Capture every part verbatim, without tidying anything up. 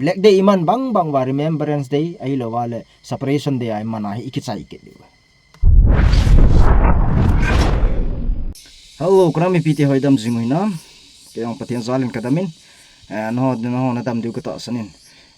Black Day iman bang bang uva Remembrance Day, ahilouva le Separation Day a iman a hi ikichai kit diu. Hello, kanam mipite hoidam jing u hinam. Keijong Pathen jalin kadamin. Eh, nangho, nangho nadam diu katahsan in.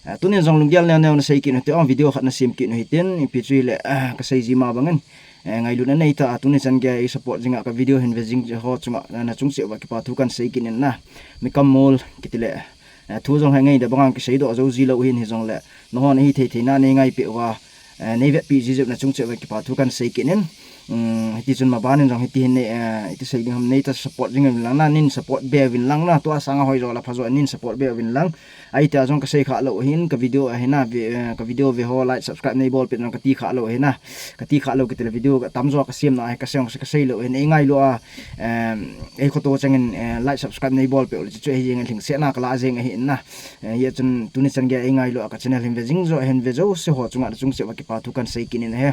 Eh, tunin jong lunggel neo neo nasei kit u hite, video khat nasem kit u hitin, ipi chu hile, eh, kasei ji ma bangin. Eh, ngailutna neitah a, tuni chan geiya support jinga ka video hin ve jing ho chunga, na, nachung cheh uva kipa thu kahin sei kit in na. Mi kammol kiti le. Eh, thu jong hi ngai da banga kisei doh jou ji lou hin hijongle. Nangho nahi thei thei na nei ngai peh uva. Eh, nei vetpi ji jeh u nachung cheh uva kipa thu kahin sei kit in. Um, hiti chun maban in jong hiti hin nei, eh, iti sei ding ham nei ta support jing uvin lang na, nin support be uvin lang na, tua sanga hoi jo la pha jo nin support be uvin lang. Ahi tia jong kasei kha lou hin, ka video ahi na, ve, eh, ka video ve ho like, subscribe nei bol peh jong kati kha lou hin na. Kati kha lou kiti le video ka tamjo kasem na, kasei jong kasei lou hin, ei ngailu a, em, ei khoto changin, eh, like, subscribe nei bol peh u le chu, chu ei jeng lhingset na kala jeng ahi in na. Eh, hia chun tuni chan geiya ei ngailu a ka channel hin ve jing jo, hin ve jouse ho chunga nachung cheh uva kipa thu kahin sei kit in ahi.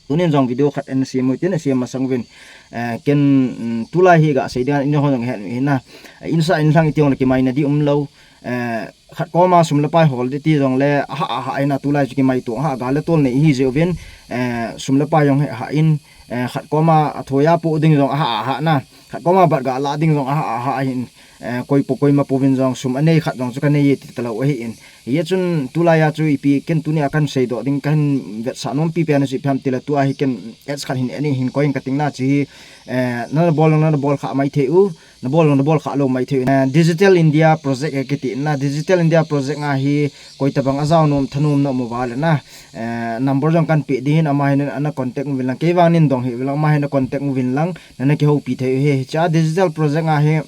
Tunin jong video khat hin sem u hitin, sem masang uvin, eh, ken, mm, tulai hi gasei ding a, in ho jong het u hin na. Eh, insa inlhang iti jong le kimaina di umlou. Eh, khat koma sum le pai hol di ti jong le, aha, aha, ahi na tulai chu kimai tou, aha, gal le tol nei hi jeh uvin, eh, sum le pai jong hi aha in, eh, khat koma athoi a po ding jong, aha, aha na. Khat koma bat gala ding jong, aha, aha, ahin, eh, koi po, koima pouvin jong, sum anei khat jong chu kanei e ti talou ahi in. Hia chun tulai a chu ipi ken tuni a kahin sei doh ding kahin vetsah nom pi pen a chu ipi ham tile tua hi ken ads khat hin ani hin koi in kating na chu hi, eh, nana bol jong nana bol kha mai thei u, nabol jong nabol kha lou mai thei u. Eh, Digital India Project hi kiti na, Digital India Project a hi koi tabang ajao nom, thanom na um uva le na, eh, number jong kahin pe ding hin ama hin na contact uvin lang, kei vang nin dong hih uvin lang, ama hin na contact uvin lang, nana kihoupi thei u hi. Hiche a Digital Project a hi,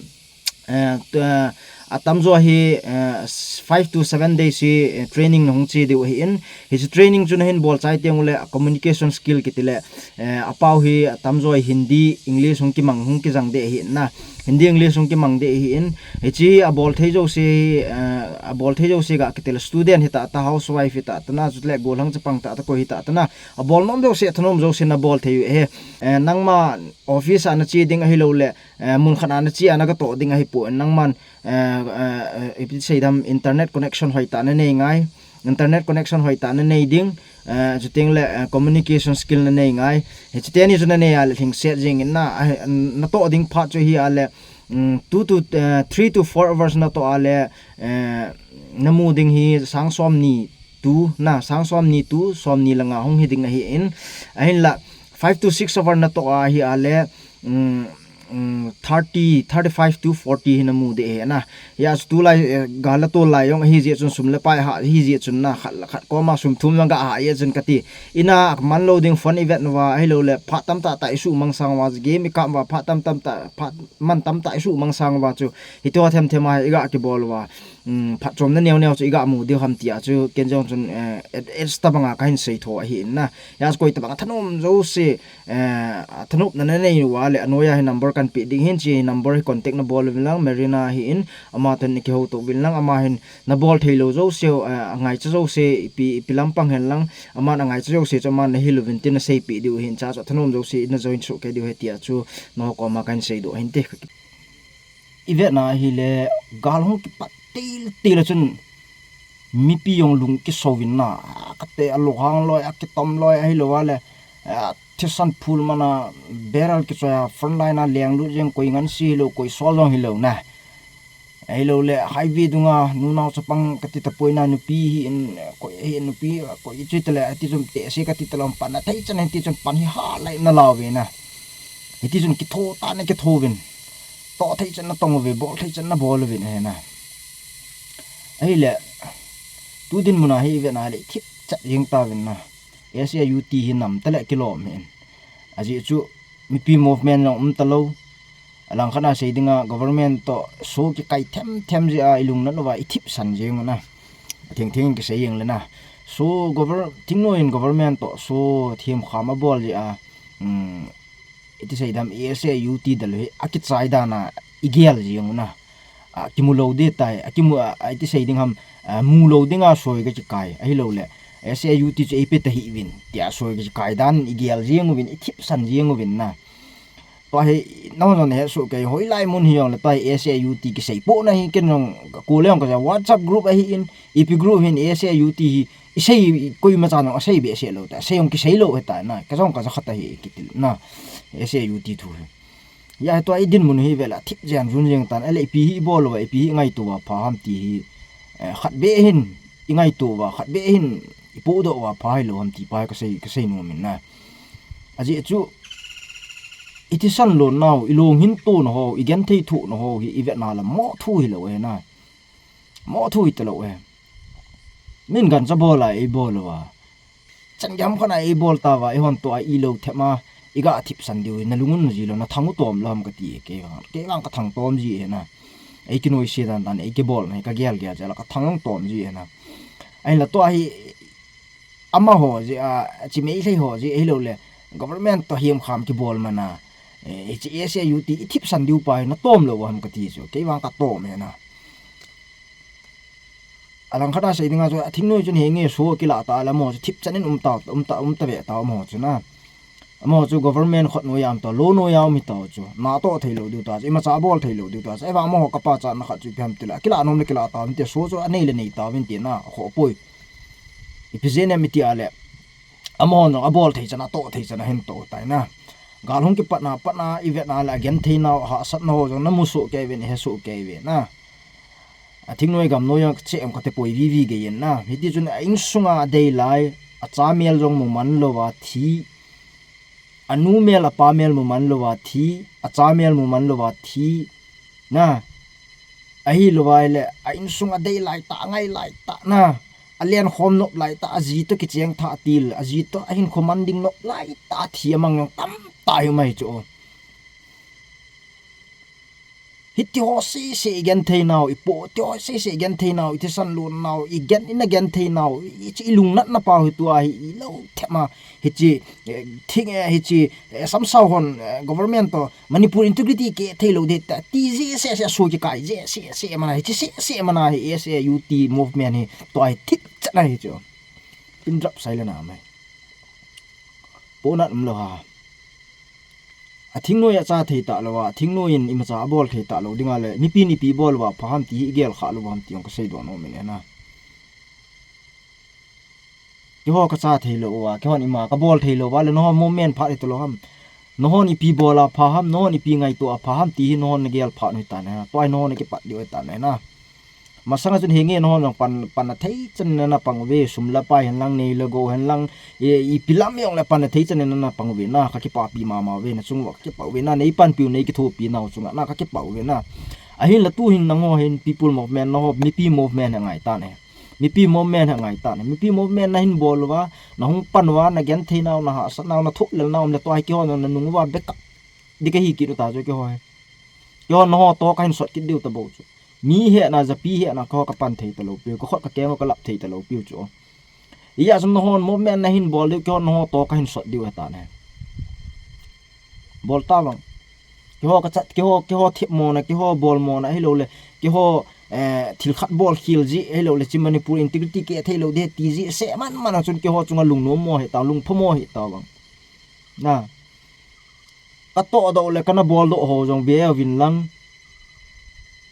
eh, t-, eh, atamjo hi, eh, s-, five to seven days hi, eh, training nahung che diu ahi in. Hiche training chu nahin bol chai teng ule, a communication skill kiti le, eh, apao hi atamjo hi Hindi, English hung kimang, hung kijang ding ahi na. Hindi, English hung kimang ding ahi in. Hiche hi abol thei jouse hi, eh, abol thei jouse ga kiti le student hita ta, housewife hita ta na, chule gollhang chapang ta ta koi hita ta na. Abol nom jouse, athanom jouse nabol thei u ahi. Eh, nangma office a nache ding ahilou le, eh, mun khat a nache a nagatoh ding ahipoi, nangman, eh, eh, eh, ipi sei dam internet connection hoitah nanei ngai, internet connection hoitah nanei ding, eh, chuteng le, eh, communication skill nanei ngai, hiche teni chu nanei a le lhingset jeng in na, ah, natoh ding phat chu hi a le, mm, two to, eh, three to four hours natoh a le, eh, namu ding hi sang somni tu na, sang somni tu, somni le nga hung hi ding ahi in, ahinla five to six hour natoh a hi a le, mm, mm, thirty, thirty-five to forty hi namu ding ahi na. Hia chu tulai, eh, gal le tol lai jong ahi jeh chun sum le pai ha, ahi jeh chun na khat le khat koma sum thum jong ga ha jeh chun kati. Ina man lou ding phone ivet uva ahilou le phat tamtah tah isuhmang sang uva game ikap uva phat tamtah tah, phat man tamtah isuhmang sang uva chu. Hiti ho them them a hi iga kibol uva. Um, phatchomna neo neo chu iga mu diu ham tia chu ken jong chun, eh, ads, ads tabanga kahin sei tho ahi in na. Hia chu koi tabanga thanom jouse, eh, thanopna nanei uva le anoiya hi number kahin pe ding hin, hiche number hi contact nabol uvin lang, Marina ahi in, ama toh nakihouto uvin lang, ama hin nabol thei lou jouse, eh, angaicha jouse, ipi, ipi lampang hen lang, aman angaicha jouse chu aman nahil uvin tin naseipeh diu hin, hiche chu thanom jouse najoin soh kei diu ahi tia chu nangho koma kahin seidoh hin te. Ivet na ahile, gal hung kipat til til a chun, mipi jong lung kiso uvin na, kate a lunghang loi, akitom loi, ahilou a le, eh, thisan phul man a, barrel kichoi a, front line a lenglut jeng koi ngansi hilou, koi sol jong hilou na. Ahilou le, highway dunga, nunao chapang kati tapoi na, nupi hi in, koi hi in, nupi, koi chu tale, ati chun tehse kati talou, pan na thei chan, ati chun pan hi ha lai na lau ve na. Hiti chun kitho tah in kitho uvin. Toh thei chan natong uve, bol thei chan nabol uvin ahi na. Ahile, tu dinmun a hi ivet na le thip chat jeng tauvin na. S A U T hi nam tale kilom ahin. Ajeh chu mipi movement jong um talou. Alangkhat a sei dinga government toh SoO kikai them them jeh a ilungnat uva ithip san jeng u na. Atheng theng in kisei jeng le na. SoO gover-, thingnoi in government toh SoO themkham abol jeh a, um, iti sei dam, S A U T del u hi akichai dan a igel jeng u na. A, kimu lou ding tai, akimu, a, a, iti sei ding ham, a, mu lou dinga soi kakikai, ahilou le, S A U T chu eipe tahih uvin, tia soi kakikai dan in igel jeng uvin, ithip san jeng uvin na. Tua hi, nang jong nahet soh kei, hoilai mun hijongle, tua hi S A U T kisei poh na hi, ken jong, kule jong kaja WhatsApp group ahin, ipi group hin S A U T hi, isei, koima chan jong asei behseh lou ta, sei jong kisei lou hita na, kajong kaja khat ahi kitil na, S A U T thu hi. Hia hi tua idinmun hi vela, thip jeng jun jeng tan, ale ipi hi ibol uva, ipi hi ingaito uva pha ham ti hi, eh, khat beh hin, ingaito uva, khat beh hin, ipohdoh uva pha hilou ham ti pa hi kasei, kasei nom in na. Ajeh chu, i thisan lon nau, i lunghin tona ho, i genthei thona ho, hi i vetna la mo thu hilou e na. Mo thu hita lou e. Min gancha bol a eibol uva. Chan gam khat a eibol tauva, eihon toh a ilou thep ma, i ga thipsan diu, na lungun na ji lou, na thang u tom lou ham kati e, kei vang, kei vang ka thang tom ji e na. Ei kinoise dan dan, ei kibol na, ka gel gel jeh la, ka thang u tom ji e na. Ahinla tua hi, amaho jeh a, chi Meitei ho jeh, ahilou le, government toh hiam kham kibol mana, eh, chi S A U T, i thipsan diu pa hi, na tom lou ham kati chu, kei vang ka tom e na. Alang khat a sei dinga chu, a thingnoi chun henge so kila ta le, amaho chu thip chan in um ta, um ta, um ta ve ta amaho chu na. Amaho chu government khut noiya um ta, lo noiya um hi ta chu. Na toh thei lou diu ta chu, imacha bol thei lou diu ta chu. Ahivang amaho ka pachatna khat chu ipi ham tile, kila nom le kila ta vin ti, so chu anei le nei ta vin ti na, akhoh poi. Ipi jeh inem iti a le, amaho jong abol thei chan, atoh thei chan ahin toh tai na. Gal hung kipat na, pat na, i vet na le, agenthei nau, ahahsat nau jong na mu soh kei uvin, i he soh kei uve na. A thingnoi gamnoi a che em kate poi vivi gei in na. Hiti chun a insunga adei lai, acha mel jong mu man louva thi. Anu mel apa mel mu man louva thi. Acha mel mu man louva thi. Na. Ahilou vai le, a insunga adei lai ta, angai lai ta na. Alen khom nop lai ta, aji toh kicheng tha til, aji toh ahin khoman ding nop lai ta, thi amang jong tamtah hi um ahi chu. Hiti ho sese i genthei nau, i poh ti ho sese i genthei nau, i thisan lon nau, i gen, i na genthei nau, i, i chi i lungnatna pau hi tua hi, i lou thep ma, hichi, eh, thing, eh, hichi, eh, samsau hon, eh, government toh, Manipur integrity keh thei lou ding ta, ti jeh sese, a so kikai jeh sese mana, hichi sese mana hi, S A U T movement hi, tua hi thip chet na hi chu. Pin drop sai le na mai. Pohnat um lou ha. A thingnoi acha thei ta louva, a thingnoi in imacha abol thei ta lou dinga le, mipi in ipi bol uva pha ham ti hi i gel kha lou ham ti jong ka seidoh nom in e na. Keiho ka cha thei lou uva, keihon ima ka bol thei lou uva le, nahon movement phat hita lou ham. Nahon ipi bol a pha ham, nahon ipi ngaito a pha ham ti hi nahon na gel phat u hita na. Tua hi nahon na kipat diu hita na. Masanga chun henge nahon jong pan, pan a thei chan in na pang uve, sum le pai hen lang, nei le gou hen lang, i, ipi lam jong le pan a thei chan in na pang uve na, ka kipapi mama uve, na chung uva ka kipah uve na, nei panpi u, nei kithopi nau chunga na ka kipah uve na. Ahinla tu hin nangho hin people movement, nangho mipi movement hi ngai tan e. Mipi movement hi ngai tan e. Mipi movement na hin bol uva, na hung pan uva, na genthei nau, na hahsat nau, na thohlel nau um le tua hi keiho jong na nung uva backup ding ka hi kit u ta chu keiho hi. Keiho nangho toh ka hin sot kit diu ta bou chu. Mi hena, japi hena, keiho ka pan thei ta lou piu, ka khut ka keng ka lap thei ta lou piu chu. Ijeh chun nahon movement na hin bol diu, keiho nangho toh ka hin sot diu hita na. Bol ta vang. Keiho ka chat, keiho, keiho thep mo na, keiho bol mo na, ahilou le, keiho, eh, thil khat bol khel jeh, ahilou le, chi Manipur integrity keh thei lou ding ti jeh, seh man man a chun keiho chunga lungnom mo hita, lungpho mo hita vang. Na. Ka tohdoh le ka na boldoh ho jong ve uvin lang.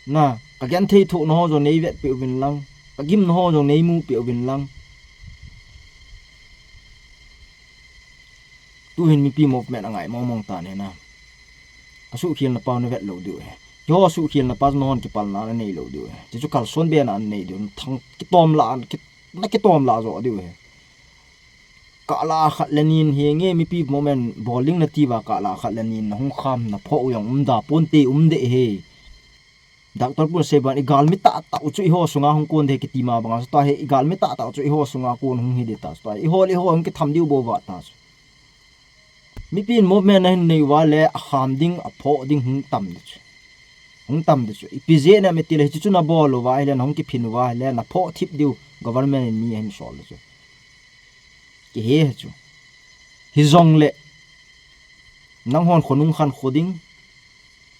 Na, ka genthei thohna ho jong nei vetpeh uvin lang. Ka gimna ho jong nei mupeh uvin lang. Tu hin mipi movement a ngai mong mong tan e na. Ka suhkhelna pau na vet lou diu e. Keiho suhkhelna pa chu nahon kipalna na nei lou diu e. Chuchu kalson be na na nei diu. Thang kitom la an, ki, na kitom la jo diu e. Kah la khat le nin henge mipi movement bol ding na ti uva kah la khat le nin na hung kham na phoh u jong um da ponte um de he. Doctor pun sei ban i galmi tahtah u chu eiho sunga hung kon de kiti ma banga chu ta he i galmi tahtah u chu eiho sunga kon hung hi de ta chu ta he. Eiho le eiho hung kitham diu bou va ta chu. Mipi in movement na hin nei uva le a kham ding a phoh ding hung tam de chu. Hung tam de chu. Ipi jeh inem iti le hichu chu na bol uva ahile na hung kiphin uva ahile na phoh thip diu government in mi ahin sol de chu. Kihe chu. Hijongle, nanghon khonung khankho ding,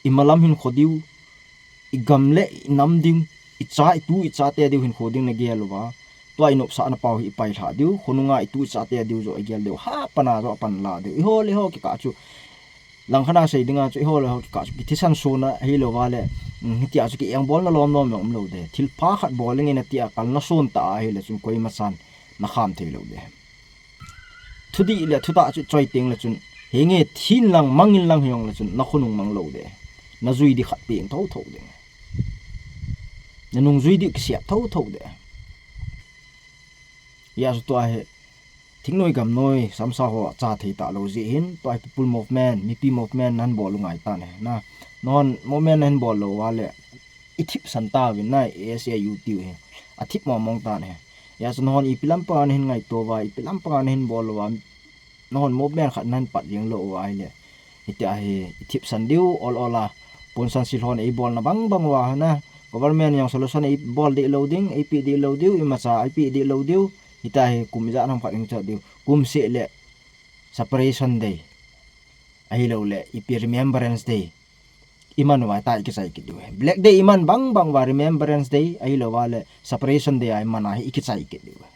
i malam hinkho diu, i gam le i nam ding, i cha, i tu, i chate diu hinkho ding na gel uva. Tua i nopsahna pau hi i pailhah diu, khonunga i tu, i chate diu joh i gel diu, ha pana joh a pan la diu. Eiho le eiho kikah chu, Langkhat a sei dinga chu eiho le ho kikah chu kithisan sona ahilouva le, um, hitia chu ki-engbolna lom lom jong umlou de. Thilpha khat bol inge natia kalna son ta ahile chun koima chan nakham theilou de. Thudih le thutah chu choi teng le chun, henge thin lang mangin lang hijongle chun nakhonung manglou de. Najui di khat peng thotho ding. Nanung jui di kisep thotho de. Hijeh chun tua hi thingnoi gamnoi samsa ho acha thei talou jeh hin, tua hi people movement, mipi movement nahin bol u ngai tan ahi. Na, nahon movement nahin bol lou uva le, ithipsan tauvin na, A S A U T hi. Athip mong mong tan ahi. Hijeh chun nahon ipi lampanga nahin ngaito uva, ipi lampanga nahin bol uva, nahon movement khat nahin pat jeng lou uva ahile, hitia hi ithipsan diu ol ol a, ponsan silhon eibolna bang bang uva na, government jong solution eibol deh lou ding, eipeh deh lou diu, imacha eipeh deh lou diu. Hitia hi kum ijat ham khat hung chot diu, kum seh le Separation Day, ahilouleh ipi Remembrance Day iman uva hita ikichai kit diu ahi. Black Day iman bang bang uva Remembrance Day ahilouva le Separation Day a iman a hi ikichai kit diu ahi.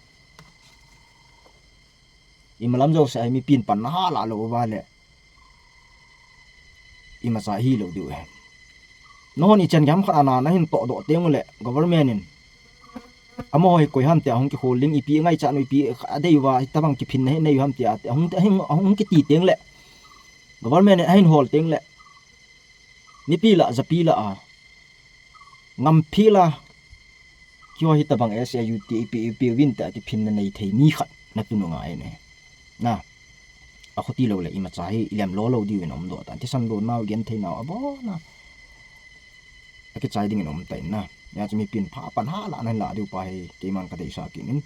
Imalam jousea hi mipin panna halah lou uva le imacha hilou diu ahi. Nahon ichan gei ham khat a na nahin tohdoh teng uleh government in amaho hi koi ham tia hung kikhol ding, ipi ngaichat u, ipi adei uva hitobang kiphinna hi nei u ham tia ahung, ahung, ahung kiti teng leh government in ahin hol teng leh mipi lah, japi lah a, ngampi lah a, keiho hitobang S A U T P, U P uvin tia kiphinna nei thei mi khat natun u ngai e. Na, akhuti lou leh imacha hi ilem lou lou diuvin umdoh tan. Thisan lou nau, genthei nau abona akichai dingin um tan na. Hijeh chun mipin pha pan halah nahin lah diu pa hi keiman kadeisah kit in.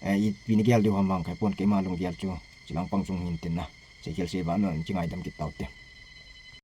Eh, ipi nagel diu ham vang kahe pon, keima lunggel chu chilang pang chung hin tin na. Seikhel sei vang in kingaidam kit taute.